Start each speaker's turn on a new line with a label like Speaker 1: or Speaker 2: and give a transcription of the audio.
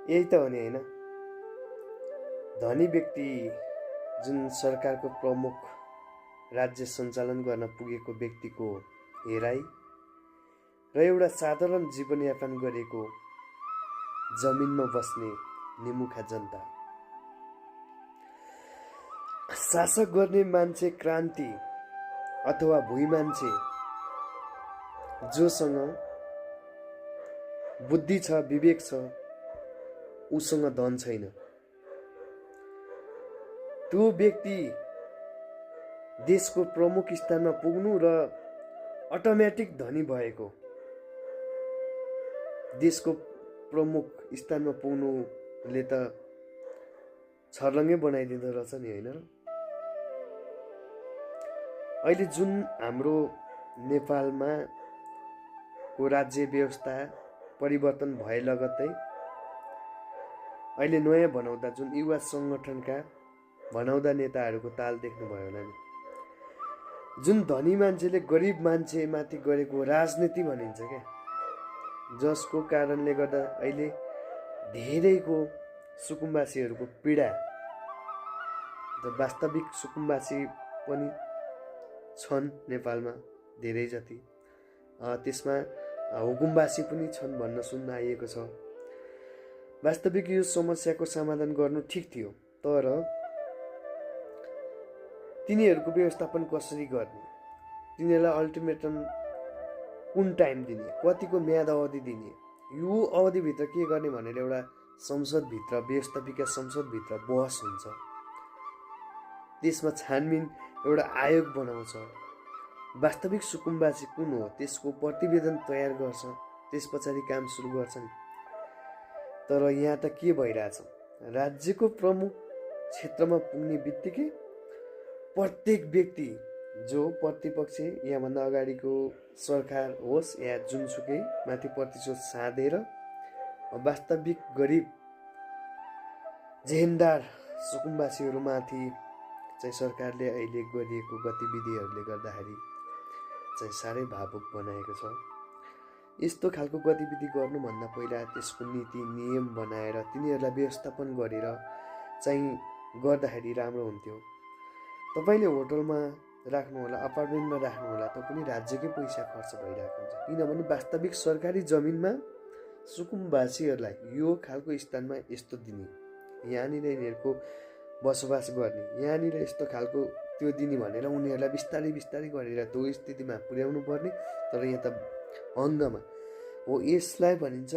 Speaker 1: यही त हो नि होइन। धनी व्यक्ति जुन सरकारको प्रमुख राज्य सञ्चालन गर्न पुगेको व्यक्तिको हेराइ र एउटा साधारण जीवनयापन गरेको जमिनमा बस्ने निमुखा जनता। शासक गर्ने मान्छे क्रान्ति अथवा भुइँ मान्छे जोसँग बुद्धि छ, विवेक छ, उसँग धन छैन। त्यो व्यक्ति देशको प्रमुख स्थानमा पुग्नु र अटोमेटिक धनी भएको, देशको प्रमुख स्थानमा पुग्नुले त छर्लङ्गै बनाइदिँदो रहेछ नि होइन र। अहिले जुन हाम्रो नेपालमा को राज्य व्यवस्था परिवर्तन भए लगत्तै अहिले नयाँ भनाउँदा जुन युवा सङ्गठनका भनाउँदा नेताहरूको ताल देख्नुभयो होला नि। जुन धनी मान्छेले गरिब मान्छेमाथि गरेको राजनीति भनिन्छ क्या, जसको कारणले गर्दा अहिले धेरैको सुकुम्बासीहरूको पीडा, वास्तविक सुकुम्बासी पनि छन् नेपालमा धेरै जति, त्यसमा हुकुमबासी पनि छन् भन्न सुन्न आइएको छ। वास्तविक यो समस्याको समाधान गर्नु ठिक थियो, तर तिनीहरूको व्यवस्थापन कसरी गर्ने, तिनीहरूलाई अल्टिमेटम कुन टाइम दिने, कतिको म्याद अवधि दिने, यो अवधिभित्र के गर्ने भनेर एउटा संसदभित्र, व्यवस्थापिका संसदभित्र बहस हुन्छ। त्यसमा छानबिन एउटा आयोग बनाउँछ। वास्तविक सुकुम्बासी कुन हो त्यसको प्रतिवेदन तयार गर्छ, त्यस पछाडि काम सुरु गर्छन्। तर यहाँ त के भइरहेछ, राज्यको प्रमुख क्षेत्रमा पुग्ने बित्तिकै प्रत्येक व्यक्ति जो प्रतिपक्ष यहाँभन्दा अगाडिको सरकार होस् या जुनसुकै माथि प्रतिशोध साधेर वास्तविक गरिब जेहेन्दार सुकुम्बासीहरूमाथि चाहिँ सरकारले अहिले गरिएको गतिविधिहरूले गर्दाखेरि चाहिँ साह्रै भावुक बनाएको छ। यस्तो खालको गतिविधि गर्नुभन्दा पहिला त्यसको नीति नियम बनाएर तिनीहरूलाई व्यवस्थापन गरेर चाहिँ गर्दाखेरि राम्रो हुन्थ्यो। तपाईँले होटलमा राख्नुहोला, अपार्टमेन्टमा राख्नुहोला, त पनि राज्यकै पैसा खर्च भइरहेको हुन्छ। किनभने वास्तविक सरकारी जमिनमा सुकुम्बासीहरूलाई यो खालको स्थानमा यस्तो दिने, यहाँनिर यिनीहरूको बसोबास गर्ने, यहाँनिर यस्तो खालको त्यो दिने भनेर उनीहरूलाई बिस्तारै बिस्तारै गरेर त्यो स्थितिमा पुर्याउनु पर्ने। तर यहाँ त हङ्गामा हो, यसलाई भनिन्छ